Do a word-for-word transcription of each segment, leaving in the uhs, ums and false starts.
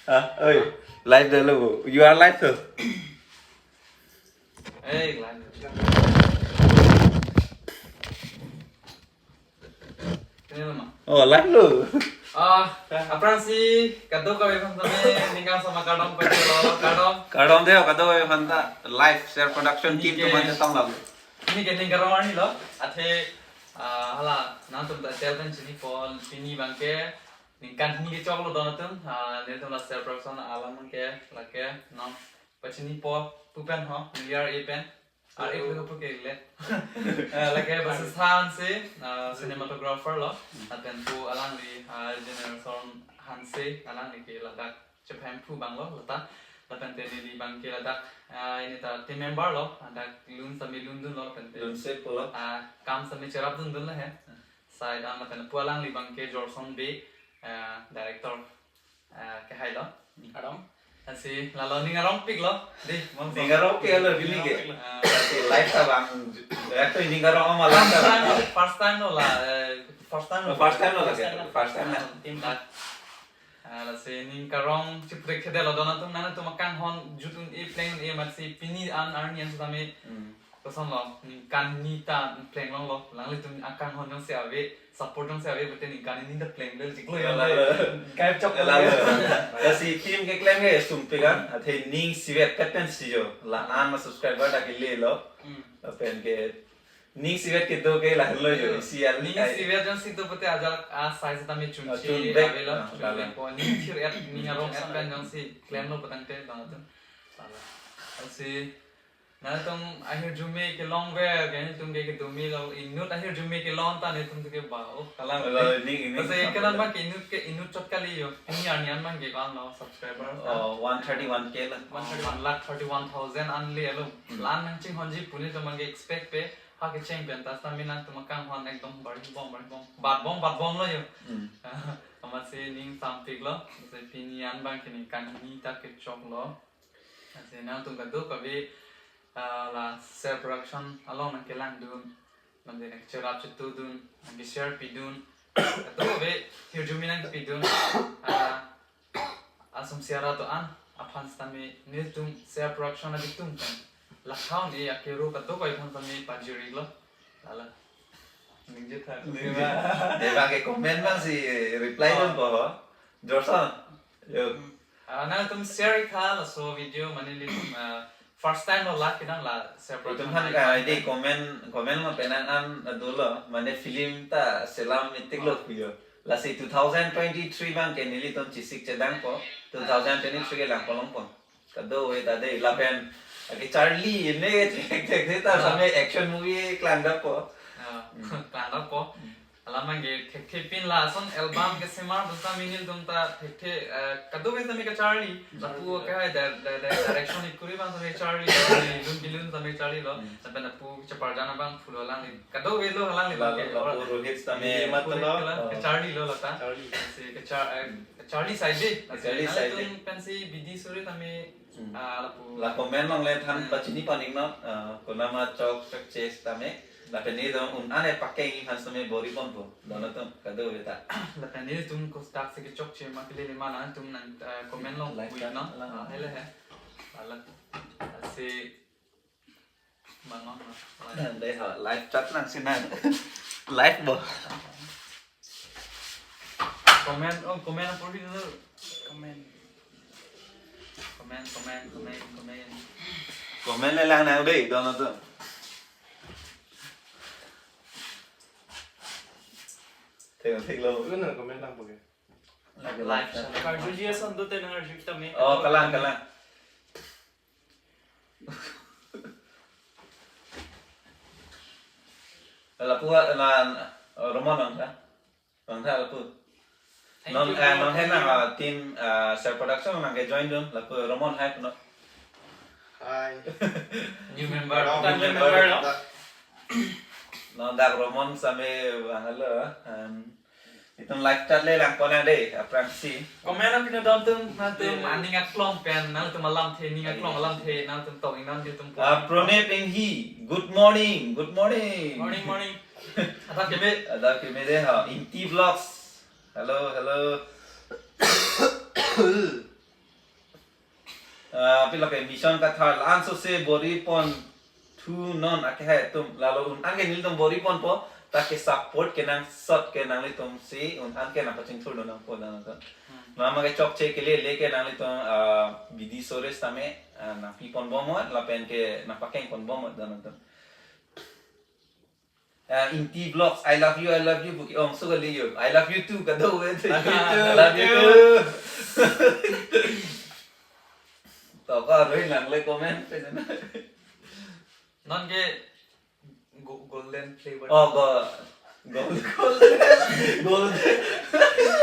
Ah, oi. Live dolo. You are live, sir. Hey, live. Kenal ma? Oh, live lo. Ah, aphrangsi kadokave aphan tame ningkan sama kardom pachelo, kardom. Kardom dei, kadokave aphan ta live Ser Production team atum aphan chetong lalo. Pini ke ning karong arni lo, athe, ah, hala, nangtum ta tel pen chinipo, pini abangke ningkan hini kechok lo don atum, ah, nelitum la Ser Production alam abangke, lake, non, pachinipo, pu pen ho, New Year Eve pen, ah, Eve lo pu ke le. Ah, lake, Basis Hanse, ah, cinematographer lo, lapen pu alangli, ah, Generation Hanse, alangli ke ladak chephem phu abang lo, lata, lapen te neli abangke ladak, ah, ini ta team member lo, ladak lun sami lun dun lo, lapen te, Lun se pulo. Ah, kam sami cherap dun dun lo he. Sai dan lapen pu alangli abangke Jorson Bey, ah, director, ah, kehai lo. Kardom. Ansi lalo ning arongpik lo, dei, mong Ning arongpik lo, pini ke. Ah. Ansi live ta bang, ya to ning arong ama live ta bang. First time, first time lo la, eh, first time lo. First time lo lake, first time na. Team la. Ah, lasi ning karong chiprekthedetlo don atum, nangtum akanghon jut un-e pleng un-e amatsi pini an arni an setame. Hmm. Kosonlo, ningkan hini ta pleng longlo, alanglitum akanghon jongsi ave, support jongsi ave, pute ningkan hini ta pleng lel chiklo ya. Lalo. Kai chok. Lalo. Lasi team keklem ke sumpik an, athe ning isivet pet pensi jo, la-an ma subscriber ta kele lo. Hmm. Lapen ke ning isivet kedo ke lahelo jo, Hmm. isi al-, Ning ai- isivet jongsi do pute ajak a size ta me chunchi, Ah, chunbek. Avelo, Ah, chunbek lalo. Po, ning thir-et, ning arong Chunbek. Sampen jongsi klemlo putangte, don atum. Lalo. Lasi nangtum ahirjume kelongver, ke nangtum ke kedome lo, inut ahirjume kelong ta nangtum ke ba, oh, kalang. Lalo, ning, ning Lasi sampai kalang lo. Abangke inut ke, inut chot kali jo. Pini arni an abangke ko-anlo subscriber ta? Oh, one thirty-one K lo. One thirty, one lakh thirty-one thousand an le alo. Hmm. La-an nangchinghonji pu nelitum abangke expect pe, ha kecheng pen ta setame nangtum akanghon ekdom bari bom, bari bom. Bat bom, bat bom lo jo. Hmm. Amatsi ning sampik lo. Lasi pini an abangke ningkan hini ta kechok lo. Lasi nangtum kadokave, ah, la Ser Production along nangkelang dun, mande nangcherap chetu dun, nangke-share pi dun, kadokave hirjume nangpi dun, ah, asomsi ara do-an aphan setame nelitum Ser Production abitum pen, la account e akero kadokave aphan setame pajir-iklo. Lalo. Ningje tha. Ningje. Dei abangke comment abangsi reply Oh. Dun po ho. Jorson. Yo. Hmm. Ah, nangtum share-ik tha laso video mane nelitum, ah, first time lo la kedam la Ser Production Itum aphan ai ka ai dei comment, comment ma penang an dolo, mane film ta selam itik lo Oh. Kuyo. Lasi two thousand twenty-three abangke nelitum chesik chedang po, two thousand twenty-three kelang po long po. Kadokave ta dei lapen, ake Charlie ne thekthekthe ta Ah. Same action movie klang dak po. Ah, Hmm. Klang dak po. Hmm. Alam abangke thekthe pin lason album kesemar pu setame nelitum ta thekthe, eh, kadokave setame ke-Charlie. Lapu ke hai da, da, da, direction ikuri abang setame Charlie, lun bilun setame Charlie lo. Hmm. Lapen lapu cheparjan abang pulo alangli. Kadokave lo alangli La, abangke la, lapu Rohit setame. Iya, Rohit matelo. Ke la, Oh. Ke-Charlie lo lata. Charlie. Si ke-Char-, eh, Charlie side dei. Charlie side dei. Nangtum pensi bidi suri tame, Hmm. ah, lapu. La comment along le than Hmm. pachini paning no, ah, konama chok chok ches tame. Lapen nelitum un-an e pakeng aphan setame bor-i ponpo. Don atum kadokave ta. Lapen nelitum kotak si kechokche ma kelele ma nangtum nang, ah, comment along Like wait that no. Lang. Ah, hele he. Lalo. Lasi Bang, bang, bang. Nang dei ha, live chat nang si nang. Live bo. Comment, oh, comment apa dulu? Comment. Comment, comment, comment, comment. Comment le lang nang dei, don atum. Thek, thek lo. Lu nang comment lang po ke? Lagi Live live chat. Chat. Karjuji ason dote nang arju tame. Oh, kalang, kalang. Lapu la, eh, Roman nang ta? Nang ta lapu. Thank Non, you, eh, bro. Non Thank hen nang, you. Ah, team, ah, Ser Production nangke join dun, lapu Roman hai puno. Hi. New member. Hello, New new member, member. No? Non dak Roman same bang alo, em, Itum live chat le lang pon nang dei, aphrangsi. Comment aphi no don atum, nangtum Dei. Aning aklong pen, nangtum alamthe, ning aklong Aning alamthe, nangtum tong inam di tum Ah, pon. Pranay Penghi, good morning, good morning. Morning, morning. Adap keme. Adap keme dei ha, Ingti Vlogs. Hello, hello. Ah, pilo ke Mission Kathar la-an sose bor-i pon thu non akehai atum, lalo un-an ke nelitum bor-i ponpo, ta ke support kenangsot ke nanglitum si un-an ke nangpachingthur do nangpo donatum. Hmm. Mama ke chokche kelele ke nanglitum, ah, bidi sore sitame, ah, nangpi ponbom lapen ke nangpakeng ponbom donatum. Ah, Ingti Vlogs, I love you, I love you, pu ke-ong so kali yo. I love you too, kado we. Love you too. I love you too. To ko aroi lang le comment pe jana. Non ke go-, golden flavor. Oh, go-, gold, golden, golden.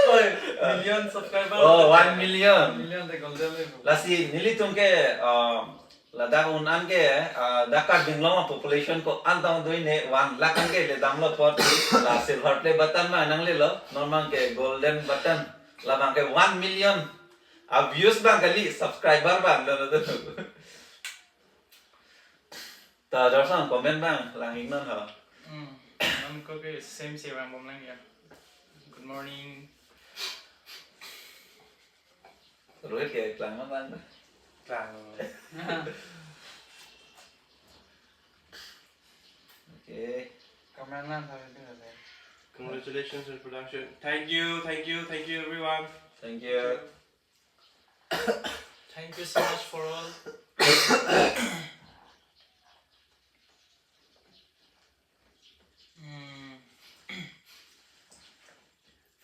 Oi, million subscriber. Oh, one million. Million the golden flavor. Lasi nelitum ke, ah, ladak un-an ke, ah, dak Karbi Anglong population ko-an tang do-i ne one lakh an ke le damlo apot, la silver play button ma nanglelo, non abang ke golden button, labang ke one million. Ah, views abang kali, subscriber abang, lo, lo, lo. Ta Jorsang comment abang lang-ik non ho. Hmm. Non ko ke same si vang bom lang ya. Good morning. Rohit ke klang ma abang? Klang. Okay. Comment lang sabi tu sabi. Congratulations on production. Thank you, thank you, thank you everyone. Thank you. Thank you so much for all. Hmm.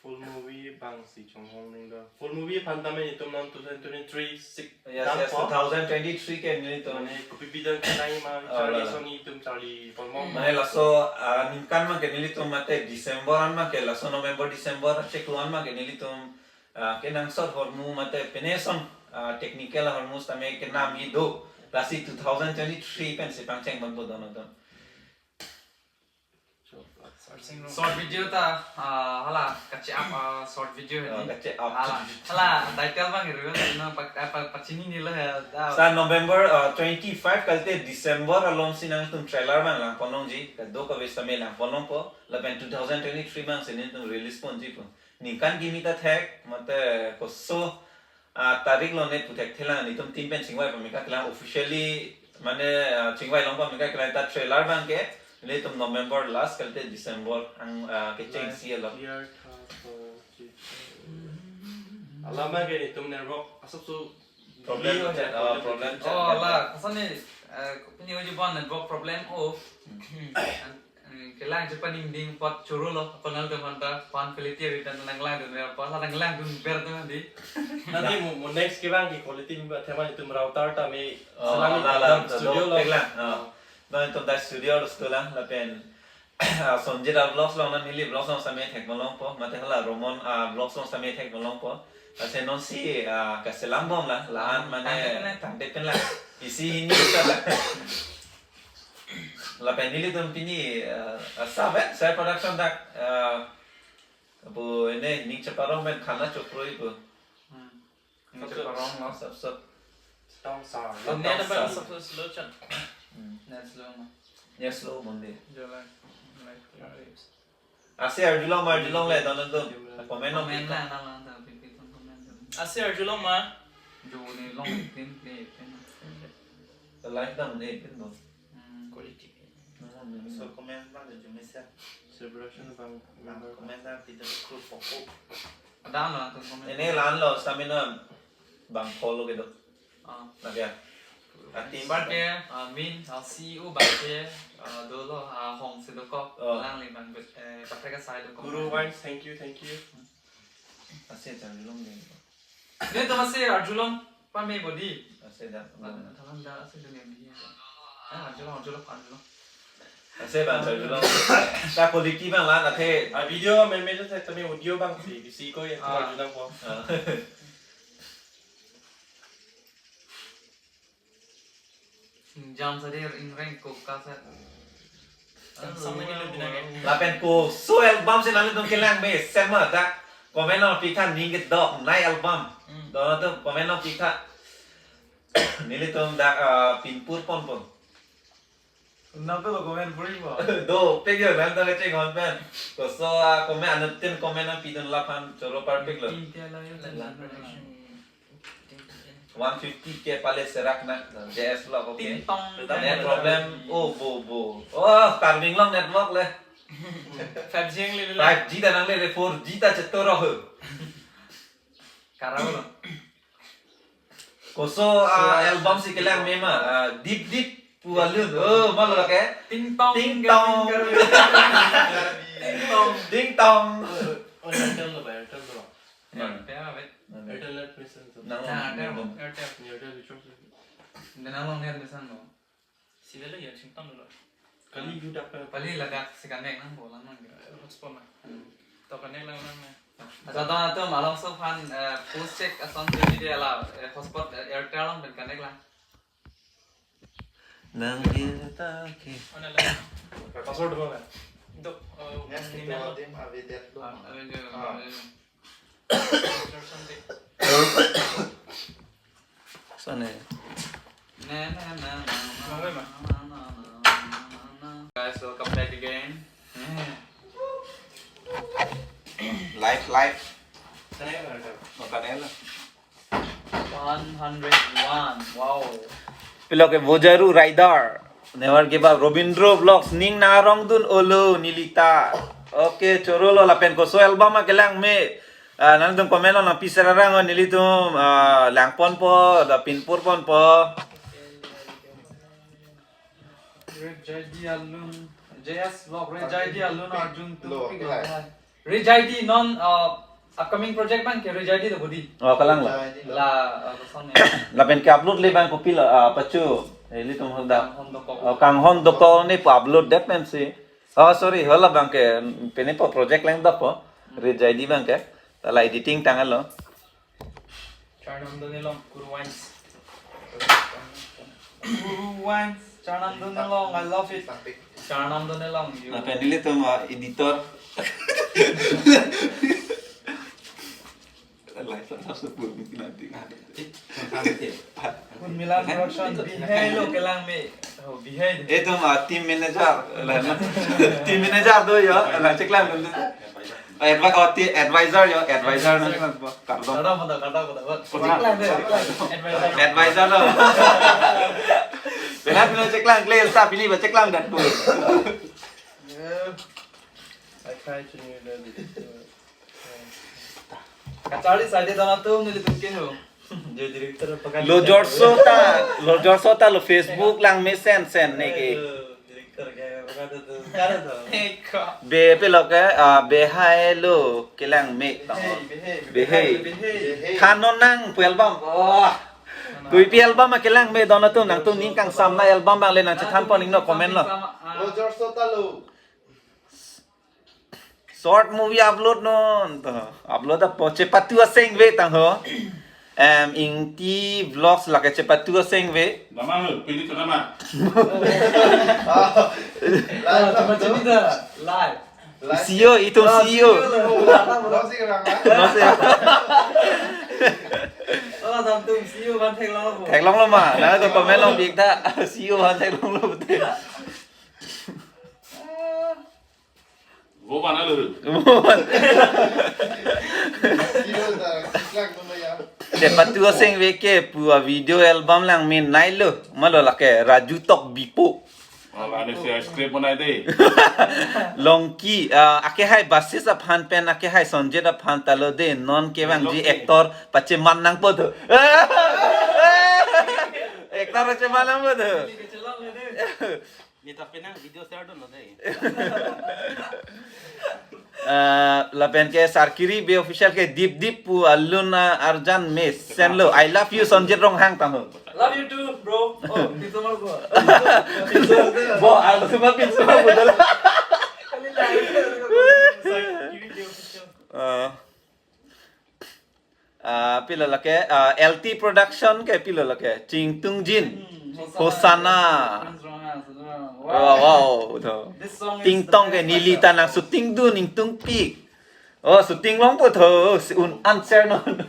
Full movie abang si chonghong ning do. Full movie aphan tame itum non two thousand twenty-three sik Yes, yes, dampo. Two thousand twenty-three ke nelitum. Mane kopi bidang kenai ma Oh, Charlie la, la. Sony itum Charlie Polmong. Mane laso, ah, ningkan ma ke nelitum mate December an ma ke laso November December chiklo an ma ke nelitum, ah, kenangsot ahormu mate pine ason, ah, technical ahormu sitame kenam-i do. Lasi two thousand twenty-three pen si pangcheng ponpo donatum. Short video ta, ah, hala, kache-ap, ah, short video Oh, hedi. Kache-ap. Hala, hala, title abang iri abang, no, pa-, pa-, pachini ni lo ya, da. Sa November, ah, twenty-five kalite December along si nangtum trailer abang lang ponlongji, kado kave sitame lang ponlongpo, lapen two thousand twenty-three abang si nelitum release ponjipo. Ningkan kimi ta thek, mate koso, ah, tarik lo ne pu thekthelang, nelitum tin pen chingvai pame kakelang officially, mane, ah, chingvai long pame kakelang ta trailer abang ke, nelitum November last kalite December ang, ah, kecheng Last si alo. Year tha so chi-, alam abang ke nelitum network asap su Problem delay chat, ah, problem chat. Oh, la, kason ni, eh, pini uji bon network problem, oh. Hmm. An-, eh, kelang chepaningding apot choro lo, ako nangtum anta, pan quality ave ta nanglangdun ver apot, la nanglangdun ver tu nanti. Nanti mo, mo next kevang ke quality mi ba thema itum router tame Oh, selang la, la, itum la, studio lo. Pek lang, oh. Nangtum ta studio lo, studio lang, lapen ah, Sonjit a-vlogs along, non neli vlogs along sitame thek ponlongpo, mate hala Roman a-vlogs along sitame thek ponlongpo. Lasi non si, ah, kaselam bom la, la-an mane tangte pen la. Tangte pen la. Isi hini sa la. Lapen nelitum pini, ah, ah, Savet, Sai Production dak, ah, pu ene ning cheparong pen khana chokroi pu. Hmm. Ning cheparong lo. Sap sap. Tong sar. Net Tong abang sar. Sap sap slow chan. Hmm. Net slow ma. Net slow mandi. Jo lai. Like, like. Ase arjulong ma arjulong le, don don. Comment long. Comment la, la, la, la, pin, pin, comment. Ase arjulong ma. Jo ne long pin, pin, pin. The life down ne pin don. Hmm. Quality. So comment abang le jumesa. Celebration abang member. Comment abang tidak kru pokok. Ada lo, antum comment. Ene la-an lo, stamina bang follow kedo. Ah. Lagi ya. Artist. Bang ke, ah, min, ah, C E O bang ke, ah, dolo, ah, hong si dokok, Oh. Lang le bang, eh, pathek asai dokok. Guru Wines, thank you, thank you. Ase arjulong de. Netum ase arjulong pame bodi. Ase da. Thalang da ase dunia dia. Ah, arjulong, arjulong, arjulong. Ase bang arjulong. Ta quality bang la, athe. Ah, video meme je tame audio bang si, si ko ya, Ah. Arjulong po. Ah. Jam sadir ingreng ko kaset. Kan sama ni lebih nang. Lapen koso album si nanglitum kelang mesen ma ta. Comment nangpitha ning kedok nai album. Hmm. Donatum comment nangpitha. Nelitum dak, ah, pinpur ponpo. Nangtum lo comment puri po. Dopik yo, nangtum kecheng hon pen. Koso, ah, comment anuttin comment nangpidun laphan choro parpik lo. India la yo. La. One fifty K pale serak na, J S lo, okay. Ting tong. Net problem, oh, bo, bo. Oh, Karbi Anglong network le. Five G ang le, le. Five G ta nangle, four G ta chetorok ho. Karau lo. Koso, ah, album si kelang me ma, ah, Dip Dip pu alun. Oh, malo lake. Ting tong. Ting tong. Ting tong. Ting tong. Oh, Airtel lo, Airtel lo. Hmm. Airtel, wait. Airtel Net Mission to. Nang, ah, Airtel, nang, Airtel. Airtel Recharge. Nang long Net Mission lo. Sila lo ya, sing tong lo. Kali yu dak pe. Pali ladak si connect nangpo lang nang. Hotspot na. Hmm. To connect lang nang na. Asa to atum alongso aphan, eh, post check ason check di ala, eh, hotspot, eh, Airtel along pen connect lang. Nang dia ta ke. Mana lang? Password ba? Dok, eh, Next ni itu nang. Adim avidet lo. Ah, avidet, ah, avidet. Sana. Na, na, na, na, na, na, na, na, na, na. Guys, welcome back again. Live, live. Sana ya, welcome. Makan ya lah. One hundred one. Wow. Pilo ke Vojaru Rider. Never give up. Robindro Vlogs. Ning nang arong dun olo neli ta. Okay, choro lo lapen koso album akelang me. Ah, nangtum comment lo nangpi serarang o nelitum, ah, langponpo, da pinpurponpo. Red J D alun, J S Vlog, Red J D alun Arjun lo, Tungpik okay, lo. Hai. Red J D non, uh, upcoming project abang ke Red J D lo budi. Oh, kalang lo. Red J D lo. La, uh, kosong ni. Lapen ke upload le abang kopilo, uh, pachu. Eh, ilitum hoda. Kanghon Dokok. Oh, Kanghon Dokok ni pu upload det mem si. Oh, sorry, hala abang ke pini pu project lang dap po. Red J D abang ke. Ta la editing tanglo. Charnam Donelong, Kuru Wines. Kuru Wines, Charnam Donelong, I love it. Charnam Donelong, you. Lapen ilitum, ah, editor. Live lah, langsung pun nanti. Pun Milan Production, bihai lo kelang me. Oh, bihai. Itum, ah, team manager. Team manager do yo, la cheklang. Advi-, oh, ti-, advisor yo, advisor nang kan, bo, kardom. Kardom, kardom, kardom, kardom. Kardom. Ceklang deh, ceklang. Advisor. Advisor lo. Pena pina cheklang, kle, sa pini ba cheklang dat po. Yeah. I try to do that. Kachari side dona tu nelitum ke ho. Jo director pakai. Lo jorso ta, lo jorso ta lo Facebook lang me send send ne ke. Aduh, director ke pakai tu tu. Karo tu. Eko. Be pilo ke, ah, bihai lo kelang me tong. Bihai, bihai, bihai, bihai. Bihai. Bihai. Than non nang pu album. Oh. Kopi album akelang me dona tu nangtum ning kangsam na album abang le nang chethanpon ning no comment lo. Lo jorso ta lo. Short movie upload non to. Upload apo chepatu aseng ve tang ho. Em, Ingti Vlogs lake chepatu aseng ve. Dama ho, pini tu dama. Ah, cuma cerita live. Live. C E O, itum, ah, C E O. C E O lo. Lo si orang, ah. Lo si. Oh, latum C E O aphan theklong lo. Theklong lo ma. Nangtum comment long bik tha. C E O aphan theklong lo. Bo mana lo. Chepatu aseng ve ke pu a video album lang me nai lo. Malo lake Raju Tokbi pu. Oh, la ne si script banai de. Longki, ah, akehai basis aphan pen akehai Sonjet aphan ta lo de, non kevangji Longki. Actor pacheman nangpo do. Actor pacheman nangpo do. Ni ta penang video share dun lo dei. Ah, lapen ke Sarkiri Be Official ke Dip Dip pu alun arjan me send lo. I love you Sonjet Ronghang tang ho. Love you too, bro. Oh, pinso ma ko. Bo, alun ma pinso ma bodol. Kali la. Sarkiri Be Official. Ah. Ah, pilo lake, ah, L T Production ke pilo lake, Chingtung Jin, hmm, Hosanna. Hosanna. Wow, wow, to. This song is Ting Tong the ke best. Neli ta nang shooting dun Ingtungpik. Oh, shooting longpo to, si un answer non.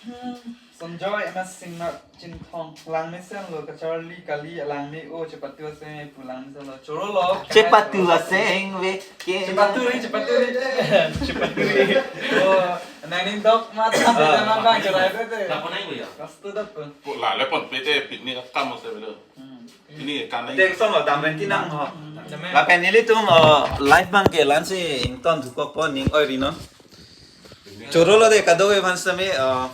Hmm. Sonjoy M S Singnar Chinthong, langmesen lo kacharli kali, langme-o chepatu aseng pu langmesen lo. Choro lo. Chepatu aseng ve ke. Chepatu ri, chepatu ri. Chepatu ri. Oh, nangning dok mat, ah, bang cherai te. Lapu nang ya? Kastu dap. Ko la le pon pete picnic kam se belo. Hmm. Ini kan. Deng song lo dam pen tinang ho. Dam pen. Lapen nelitum, uh, live abang ke la-ansi ington thukokpo, ning oi rinon. Choro lo de kadokave aphan sitame, uh,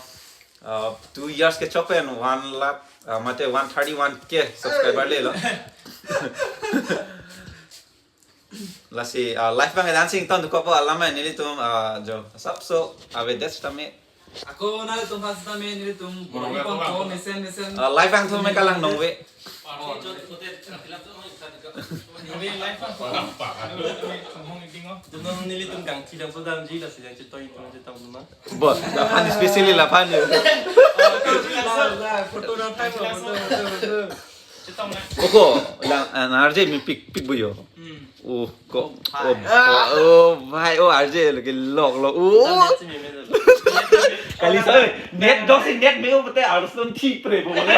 uh, two years kechok pen one lakh, uh, mate one thirty-one K subscriber lelo. Lasi, uh, live abang ke la-ansi ington thukokpo, alam nelitum, uh, jo asapso avedet sitame. Ako nanglitum aphan sitame nelitum. Moro nang ko mesen mesen. Uh, live abang thu me kalang nongve. Oh. Neli live abang ko. Dunong nelitum kangthi dampo damji, lasi jangchetong itum chetong ma. Bot, laphan specially laphan yo. Photo na thai, photo, photo, photo. Chetong na. Oko, lang, ah, R J mi pik, pik bu yo. Hmm. Oh, ko, oh, oh, bhai, oh, R J lagi lok lok. Oh. Kali sa, net dok si net me-o pute arson thi pre bo le.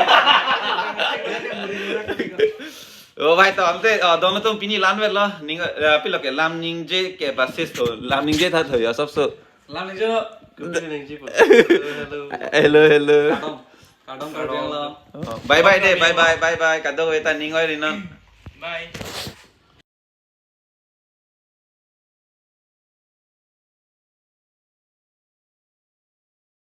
Oh, bhai, to ante, oh, dono tum pini la-an vet lo. Ning, eh, pilo ke lam ningje ke basis to. Lam ningje tha tho ya, asapso. Lam ningje lo. Good evening, Jipo. Hello, hello. Hello, hello. Kardom. Kardom, kardom. Kardom. Oh, bye bye de, bye bye, bye bye. Kadokave ta ning oi rinon. Bye.